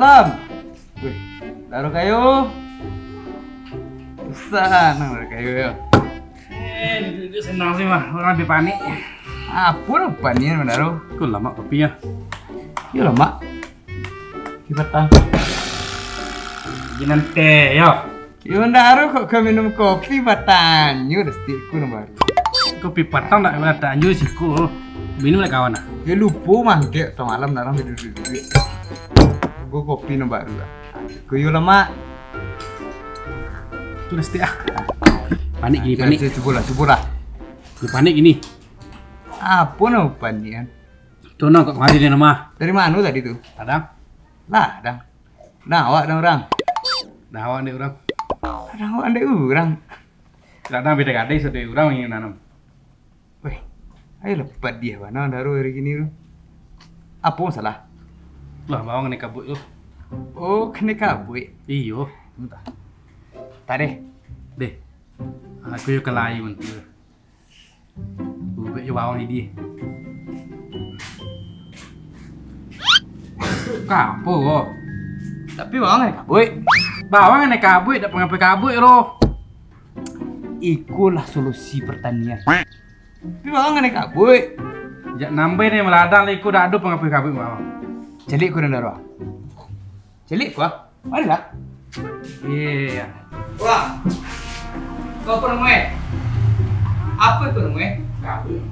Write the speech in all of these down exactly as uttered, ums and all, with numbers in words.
Tam. Wih, Daro Kayo. Sanang Daro Kayo yo. Eh, duduak-duduak sanang se mah, urang bi panik. Apo lah panik, Mandaro? Ko lamak kopi yo. Yo lamak. Kopi patang. Ginan teh yo. Yo, Mandaro kok ka minum kopi patang? Yo, dah stik ko nan baru. Kopi patang dak pernah tanyo siko. Minum lah kawan ah. Yo, lupo mangkek tau malam, Mandaro duduak-duduak. Ko kopi nan baru lah. Ko yo lamak. Tu dah stik ah. Panik gini, panik. Cubo lah, cubo lah. Ni panik gini. Apo nan panik an? Tu no, kok kamari ni mah. Dari mano tadi tu? Ladang. Ladang. Nah, awak dang urang. Nah, awak dek urang. Ladang awak dek urang. Ladang beda gadai satu urang yang nanam. Weh, ayolah padiah bana Daro hari kini tu. Apo masalah? Lah, bawang kanai kabuik tu. Oh, kanai kabuik? Iyo. Entah. Tadeh. Deh. Aku yo kalai mantu. Ubek jo bawang idi. Kapo ko? Tapi bawang kanai kabuik. Bawang kanai kabuik, dak pangapo kabuik lo. Ikolah solusi pertanian. Tapi bawang kanai kabuik. Jak nambai ni maladang lah iko dak ado pangapo kabuik bawang. Caliak ko nan Daro. Caliak ko ah. Marilah. Iya. Wah. Kau apa namanya? Apa itu namanya? Kabuik.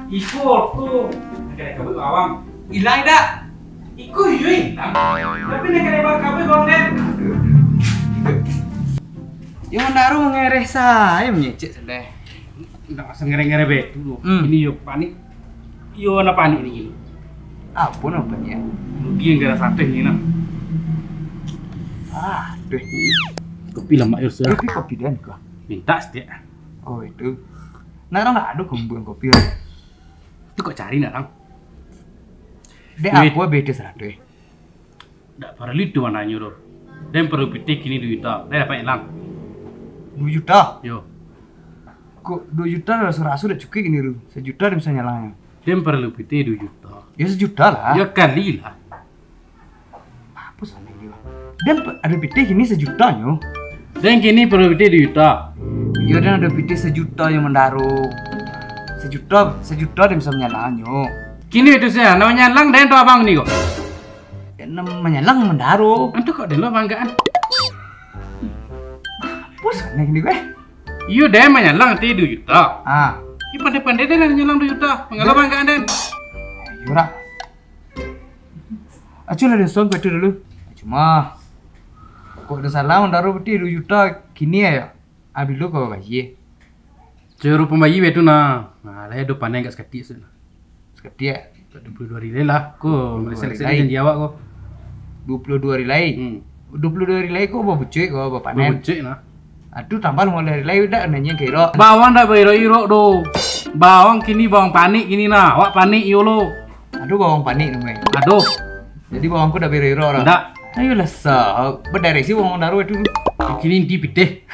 Iko tu. Kanai kabuik bawang. Ilang dak? Iko iyo ilang. Tapi nak kanai bawang kabuik bawang den. Yo, Mandaro mangereh sae manyecek sadeh. Ndak usah ngereh-ngereh bae tu. Hmm. Ini yo panik. Iyo, nak panik ni gini. Apo nan panik? Rugi yang gara satu ni nah. Ah, deh. Kopi lamak yo, Sir. Kopi, kopi den ko. Minta setiap. Oh, itu. Nah, orang dak ado kembuan kopi. Tu kok cari nak, Rang? Dek duit. Apo beda seratus? Dak paralu itu mananyo doh. Den paralu pitih kini duo juta. Den dapek nyalang. Duo juta? Yo. Kok duo juta lah, saraso dak cukuik kini tu. Sajuta den bisa nyalangnyo. Den paralu pitih duo juta. Yo, sajuta lah. Yo, kali lah. Apo sanang dia? Den pa-, ado pitih kini sajuta nyo. Den kini paralu pitih duo juta. Yo, den ado pitih sajuta nyo Mandaro. Sajuta, sajuta den bisa manyalangnyo. Kini itu sia, nan manyalang den atau abang ni ko? Nan manyalang Mandaro. Antu kok den lo banggaan? Apo sanang ni, weh? Iyo, den manyalang ti duo juta. Ah. Iyo, pandai-pandai den lah manyalang duo juta. Mangalo banggaan den? Iyo, dak. Acuah lah den suang kau itu dulu. Cuma, kok den salang Mandaro pitih duo juta kini yo? Abih lo kau bayia. Caro pambayia tu nah. Nah, lai ado panen agak sakatiak se. Sakatiak. Duo puluah duo hari lai lah. Ko, duo puluah duo hari lai. Janji awak ko. Duo puluah duo hari lai. Hmm. Duo puluah duo hari lai ko babucuik ko, bapanen. Babucuik nah. Aduh, tambah limo hari lai dak nanyang ka irok. Bawang dak bairok-irok doh. Bawang kini bawang panik kini nah. Awak panik iyo lo. Aduh, bawang panik namonyo. Aduh. Jadi bawang ko dak bairok-irok doh. Ndak. Ayolah, sa. Badareh si bawang Mandaro itu. Kini inti pitih.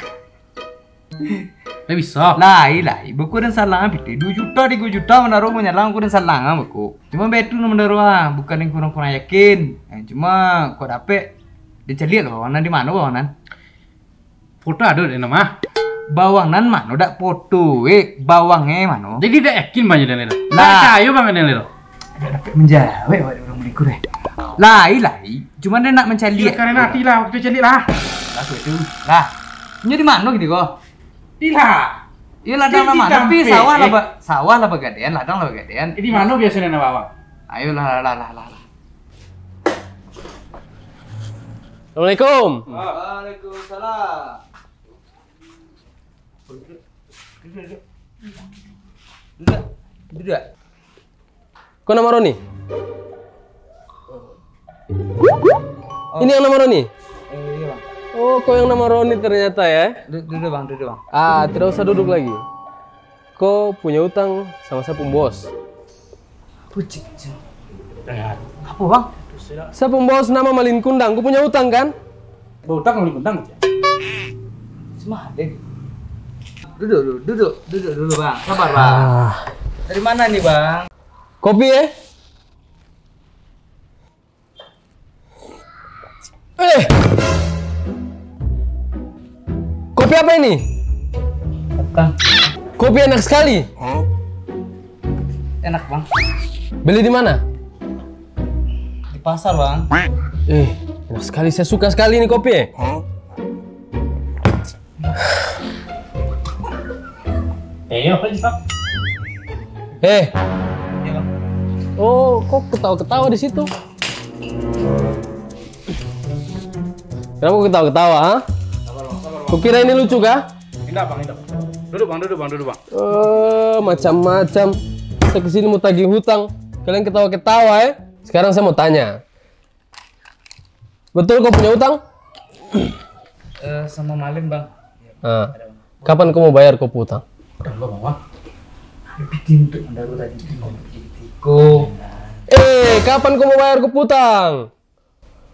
Dak bisa. Lai, lai. Beko den salang pitih duo juta, tigo juta Mandaro manyalang ko den salang beko. Cuma baitu nan Mandaro ah, bukan den kurang-kurang yakin. Eh, cuma kok dapek, den caliak lah bawang nan di mano bawang nan. Foto ado dek nan mah. Bawang nan mano dak foto, eh. Bawang eh mano? Jadi dak yakin banyak den lero. Lah. Dak kayo banget den lero. Dak dapek manjawek awak dek urang balikur eh. Lai, lai. Cuma den nak mancaliak. Karena ati lah, waktu caliak lah. Lah, tu. Lah. Nyo di mano kini ko? Di lah. Iyo, ladang nan mano? Tapi sawah lah ba-, sawah lah bagadean, ladang lah bagadean. Di mano biasonyo nak bawa? Ayolah, lah, lah, lah, lah. Assalamualaikum. Waalaikumsalam. Duduak, duduak. Duduak. Ko nan maro ni? Oh. Ini yang nan maro ni? Eh, iyo, Bang. Oh, ko yang nan maro ni ternyata, yo? Du-, duduak, Bang, duduak, Bang. Ah, tidak usah duduk lagi. Ko punya utang sama sapu bos. Apo, Bang? Sapu bos nan mamalin kundang, ko punya utang, kan? Bautang mamalin kundang, Cik? Semaden. Duduak dulu, duduak, duduak dulu, Bang. Sabar, Bang. Ah. Dari mano ni, Bang? Kopi, eh? Apa ini? Kentang. Kopi enak sekali. Enak, Bang. Beli di mana? Di pasar, Bang. Eh, enak sekali. Saya suka sekali ini kopi, eh. Eh, apa sih, Bang? Eh. Iya, Bang. Oh, kok ketawa-ketawa di situ? Kenapa ketawa-ketawa, ha? Sabar, Bang, sabar, Bang. Kukira ini lucu kah? Indak, Bang, indak. Duduk, Bang, duduk, Bang, duduk, Bang. Eh, macam-macam. Saya kesini mau tagih hutang. Kalian ketawa-ketawa, eh. Sekarang saya mau tanya. Betul kau punya utang? Eh, sama malam, Bang. Ah. Ada, Bang. Kapan kau mau bayar kau punya utang? Udah, Bang, Bang. Ada pitin tu. Udah, udah, tadi. Eh, kapan kau mau bayar kau punya utang?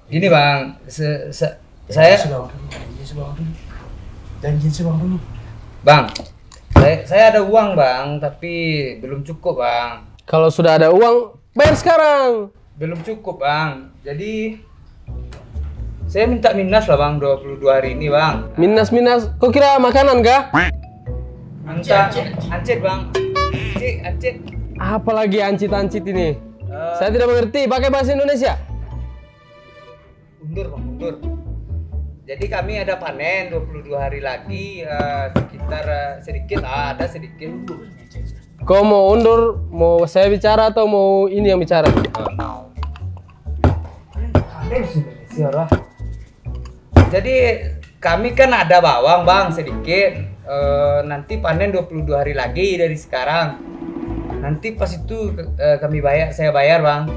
Gini, Bang, se-, se-, saya sudah, Bang, dulu. Janji sudah, Bang, dulu. Janji sudah, Bang, dulu. Bang, saya, saya ada uang, Bang, tapi belum cukup, Bang. Kalau sudah ada uang, bayar sekarang. Belum cukup, Bang. Jadi, saya minta minas lah, Bang, dua puluh dua hari ini, Bang. Minas-minas, kau kira makanan kah? Minta ancit, Bang. Ancit, ancit. Apalagi ancit-ancit ini? Eh. Saya tidak mengerti. Pakai bahasa Indonesia. Undur, Bang, undur. Jadi kami ada panen dua puluh dua hari lagi, eh, sekitar, eh, sedikit, ah, ada sedikit. Kau mau undur, mau saya bicara atau mau ini yang bicara? Jadi kami kan ada bawang, Bang, sedikit. Eh, nanti panen dua puluh dua hari lagi dari sekarang. Nanti pas itu, eh, kami bayar, saya bayar, Bang.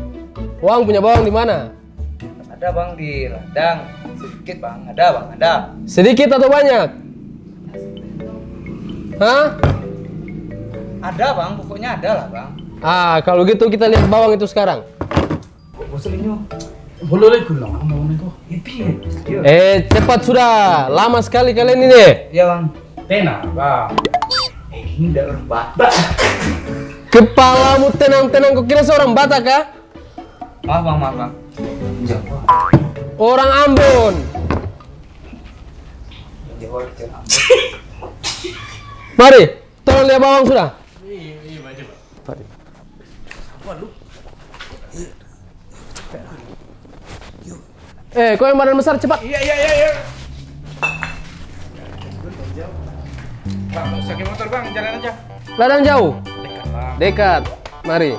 Uang punya bawang di mana? Ada, Bang, di ladang. Sedikit, Bang. Ada, Bang, ada. Sedikit atau banyak? Hah? Ada, Bang. Pokoknya ada lah, Bang. Ah, kalau gitu kita lihat bawang itu sekarang. Kok bosan inyo? Boleh lagi pulang, Bang, Bang, kau. Eh, cepat sudah. Lama sekali kalian ini. Iya, Bang. Tenang, Bang. Eh, ini udah orang Batak. Kepalamu tenang-tenang, kau kira seorang Batak kah? Maaf, Bang, maaf, Bang. Jawa. Orang Ambon. Jawa, Jawa Ambon. Mari, tolong lihat bawang sudah. Iya, iya, baca, Pak. Mari. Apa lu? Eh, kau yang badan besar, cepat. Iya, iya, iya, iya. Bang, nggak usah ke motor, Bang, jalan aja. Ladang jauh? Dekat, Bang. Dekat. Mari.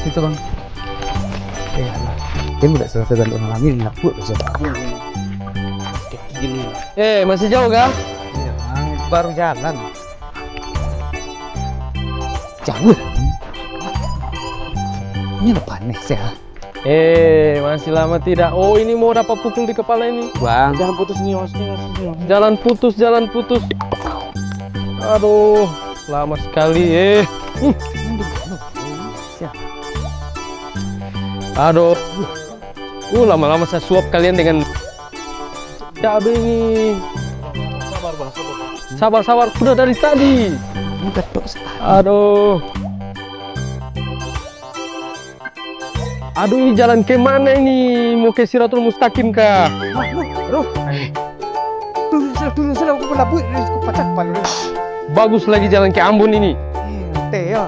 Situ, Bang. Eh, alah. Dia udah selesai dari orang lami, nak buat tu siapa? Gini. Eh, masih jauh kah? Iya, Bang. Baru jalan. Jauh. Ini lepas nih, saya. Eh, masih lama tidak? Oh, ini mau dapat pukul di kepala ini. Bang. Jalan putus nih, maksudnya, maksudnya. Jalan putus, jalan putus. Aduh, lama sekali, eh. Hmm. Aduh. Uh, lama-lama saya suap kalian dengan cabai ini. Sabar, Bang, sabar. Sabar, sabar. Sudah dari tadi. Ini ketok sekali. Aduh. Aduh, ini jalan ke mana ini? Mau ke Siratul Mustaqim kah? Aduh, aduh. Turun salah, turun salah, aku pun labuik, aku pacah kepala. Bagus lagi jalan ke Ambon ini. Eh, ente ya.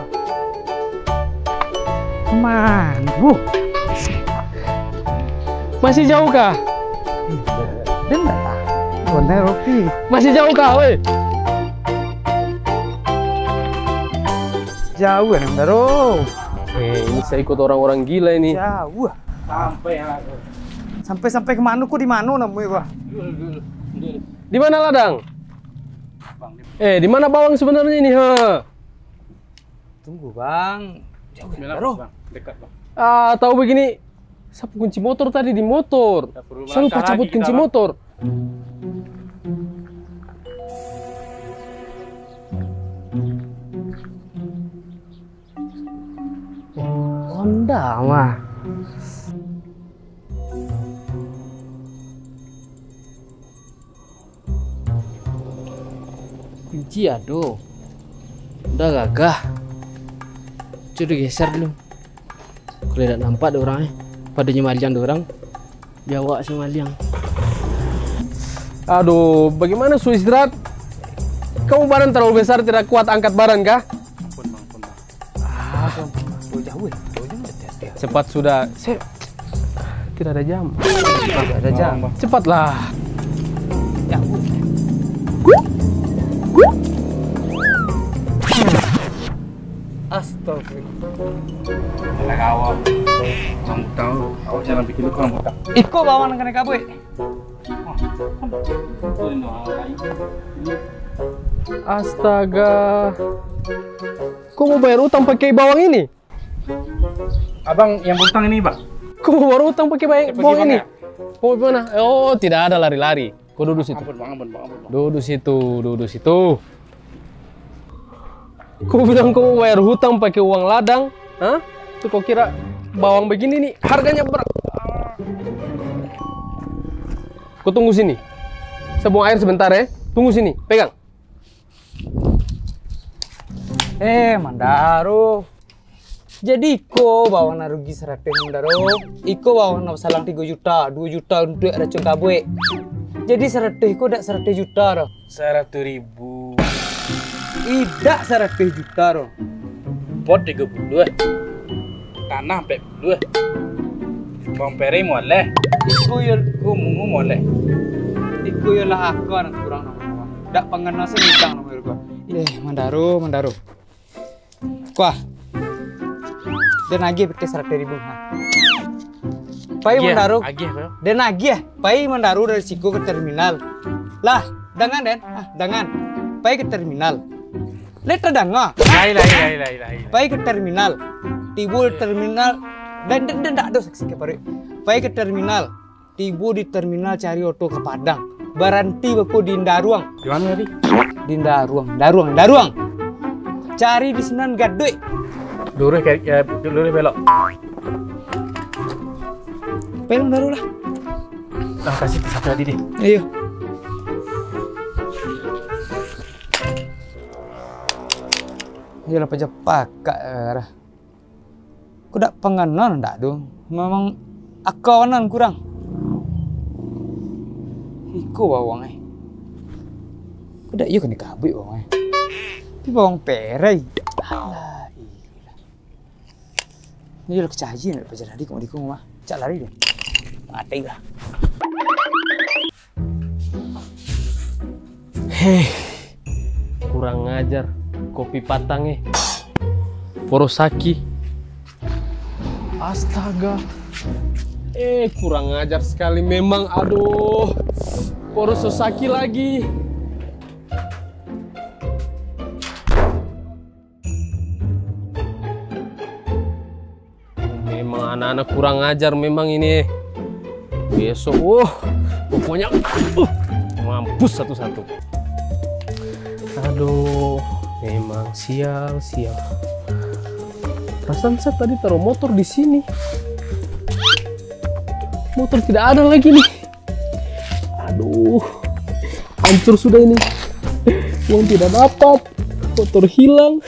Manu. Masih jauh kah? Benar lah. Benar, Rocky. Masih jauh kah, weh? Jauh, Nang Daro. Eh, ini saya ikut orang-orang gila ini. Jauh. Sampai, ya. Sampai-sampai ke mana, kok di mana namanya, Bah? Dulu, dulu, dulu. Di mana ladang? Bang, di Eh, di mana bawang sebenarnya ini, ha? Tunggu, Bang. Jauh, Nang Daro. Bang, dekat, Bang. Ah, tahu begini, siapa kunci motor tadi di motor? Selalu pacabut kunci motor. Honda mah. Kunci ado. Udah gagah. Cuba digeser dulu. Kalau tidak nampak dek orang, eh. Padanya maliang dek orang. Di awak si maliang. Aduh, bagaimana su istirahat? Kamu badan terlalu besar, tidak kuat angkat badan kah? Ampun, Bang, ampun, Bang. Ah. Ampun, Bang. Jauh, eh. Jauh, jauh, jauh, jauh. Cepat sudah. Saya tidak ada jam. Tidak ada jam. Bang, Bang. Cepatlah. Jauh. Astagfirullah. Alah, awak. Kurang tahu. Awak jangan bikin kurang tahu. Iko bawang nan kanai kabuik. Astaga. Kok mau bayar utang pakai bawang ini? Abang yang utang ini, Bang. Kok mau bayar utang pakai bay-, bawang ini? Mau gimana? Oh, tidak ada lari-lari. Kau duduk situ. Ampun, Bang, ampun, Bang, ampun, Bang. Duduk situ, duduk situ. Kau bilang kau mau bayar hutang pakai uang ladang, hah? Itu kau kira bawang begini nih, harganya ber-, kau tunggu sini. Saya buang air sebentar, eh. Tunggu sini, pegang. Eh, Mandaro. Jadi iko bawang nan rugi saratuih, Mandaro. Iko bawang nan salang tigo juta, duo juta untuak racun kabuik. Jadi saratuih iko dak saratuih juta doh. Saratuih ribu. Idak saratuih juta doh. Pot tigo puluah. Tanah ampek puluah. Bawang perei moleh. Iko yo, iko mungu moleh. Iko yo lah aka nan kurang namo. Dak pangana samidang namo iko. Eh, Mandaro, Mandaro. Kuah. Den agiah pitih saratuih ribu, ha. Pai Mandaro. Agiah, bro. Den agiah. Pai Mandaro dari siko ka terminal. Lah, dangan, den. Ah, dangan. Pai ka terminal. Lai tadanga. Lai, lai, lai, lai, lai. Pai ka terminal. Tibo di terminal. Den, den, den, dak ado saksi ka paruik. Pai ka terminal. Tibo di terminal, cari oto ka Padang. Baranti bako di Indaruang. Di mano tadi? Di Indaruang, Indaruang, Indaruang. Cari di sinan gaduik. Luruih ka, ya, luruih belok. Pelong daru lah. Ah, kasih satu tadi deh. Ayo. Iyolah, paja pakak, eh, dah. Ko dak pangana ndak tu. Memang aka nan kurang. Iko bawang, eh. Ko dak iyo kanai kabuik bawang, eh. Tapi bawang perei. Alah, ilah. Ni lah kacaji nak paja tadi kok di rumah. Cak lari dia. Mati lah. Heh, kurang ajar, kopi patang, eh. Porosaki. Astaga. Eh, kurang ajar sekali memang. Aduh. Porosaki lagi. Memang anak-anak kurang ajar memang ini. Besok, wah, pokoknya, uh, mampus satu-satu. Aduh, memang sial, sial. Perasaan saya tadi taruh motor di sini. Motor tidak ada lagi nih. Aduh, hancur sudah ini. Uang tidak dapat, motor hilang.